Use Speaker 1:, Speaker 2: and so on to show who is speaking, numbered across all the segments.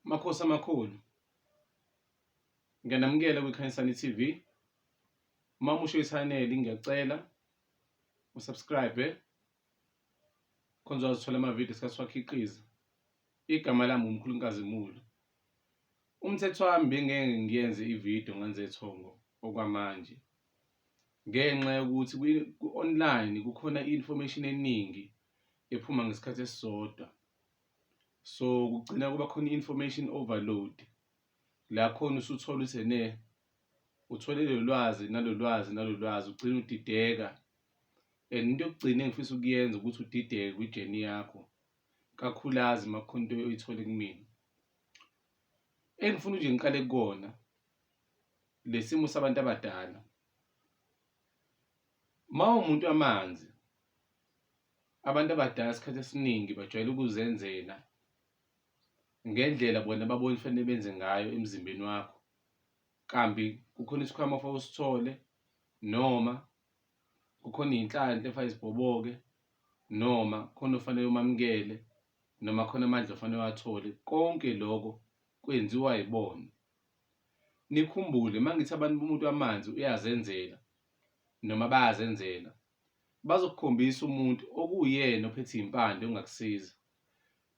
Speaker 1: Makhosi amakhulu, ngiyanamukela kwiKhanyisani TV. Uma umusha ishaneli ngiyacela usubscribe khona uzothola amavidiyo esikhathi siwakhiqiza. Igama lami uMkhulu Nkazimulo. Umthetho wami bengeke ngiyenze ividiyo nganzethongo okwamanje ngenxa yokuthi ku-online kukhona i-information eningi ephuma ngesikhathi esisodwa. So kugcina kuba khona i-information overload la khona usuthola ukuthi ene uthole lolu lwazi nalolu lwazi nalolu lwazi ugcine udideka and into yokugcina engifisa ukuyenza ukuthi udideke kwi-journey yakho kakhulazi uma kukhona into oyithole kumina. Engifuna nje ngiqale kukona lesimo sabantu abadala. Uma uwumuntu wamanzi abantu abadala isikhathi esiningi bajwayele ukuzenzela ngendlela bona ababona kufanele benze ngayo emzimbeni wakho. Kambi kukhona isikhwama ofanele usithole noma kukhona iy'nhlanhla efanele zibhoboke noma khona ofanele umamukele noma khona amandla ofanele uwathole. Konke loko kwenziwa yibona. Nikhumbule uma ngithi abantu umuntu wamanzi uyazenzela noma bayazenzela bazokukhombisa umuntu okuwuyena ophethe iy'mpande ongakusiza.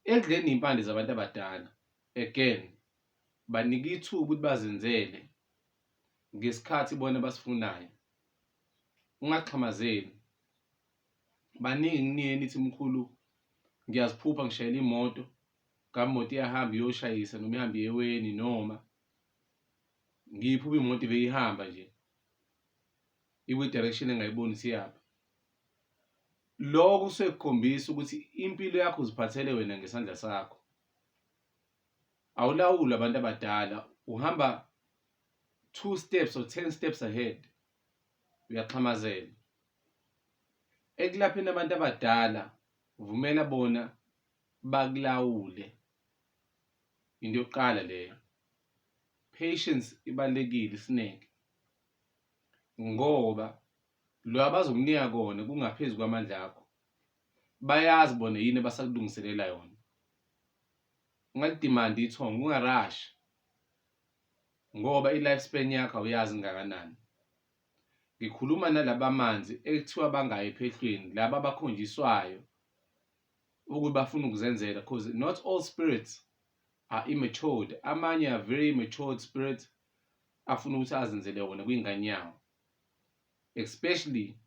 Speaker 1: Ekudleni iy'mpande zabantu abadala again banike ithuba ukuthi bazenzele ngesikhathi bona abasifunayo. Ungaxhamazeli. Baningi kuniye nithi mkhulu ngiyaziphupha ngishayela imoto, ngabe imoto iyahamba iyoshayisa noma ihambe iye eweni noma ngiyiphupha imoto ibeyihamba nje ikwi-direction engayiboni ukuthi iyaphi. Lokho kusuke kukhombisa ukuthi impilo yakho uziphathele wena ngesandla sakho. Awulawuli abantu abadala, uhamba 2 steps or 10 steps ahead. Uyaxhamazela. Ekulapheni abantu abadala vumela bona bakulawule. Into yokuqala leyo. Patience ibalulekile, isineke. Ngoba lo abazokunika kona kungaphezu kwamandla akho. Bayazi bona yini abasakulungiselela yona. Ungalidimandi ithongo, ungarashi ngoba i-life span yakho awuyazi ingakanani. Ngikhuluma nalaba amanzi ekuthiwa bangayi ephehlweni, laba abakhonjiswayo ukuthi bafuna ukuzenzela because not all spirits are immatured. Amanye are very matured spirits afuna ukuthi azenzele wona kwingane yawo, especially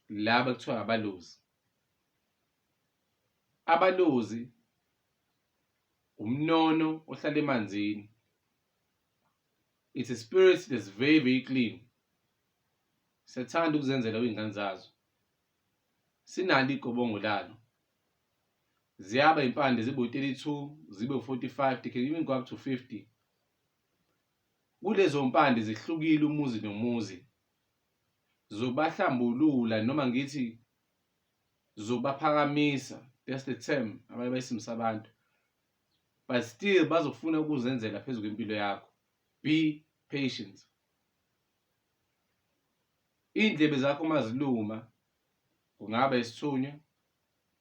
Speaker 1: laba kuthiwa abalozi. Abalozi umnono ohlala emanzini. It's a spirit that's very very clean. Siyathanda ukuzenzela kwiy'ngane zazo. Sinalo igobongo lalo. Ziyaba impande zibe u-32, zibe u-45, they can even go up to 50. Kulezo mpande zihlukile umuzi nomuzi. Zobahlambulula noma ngithi zobaphakamisa, that's the term abaye bayisebenzisa abantu. But still bazofuna ukuzenzela phezu kwempilo yakho. Be patient. Iy'ndlebe zakho uma ziluma, kungaba isithunywa,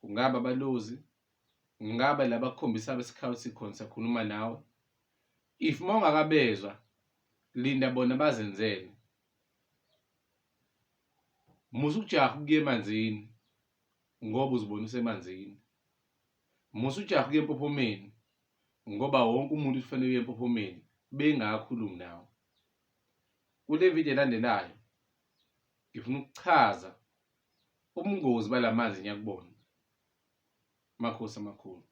Speaker 1: kungaba abalozi, kungaba laba akukhombisa besikhawu khona siyakhuluma nawe. If uma ungakabezwa, linda bona bazenzele. Musa ukujaha ukuya emanzini ngoba uzibona usemanzini. Musa ujaha ukuya empophomeni ngoba wonke umuntu ufanele uye empophomeni bengakhulumi nawe. Kule video elandelayo ngifuna ukuchaza ubungozi balamanzi ngiyakubona. Makhosi amakhulu.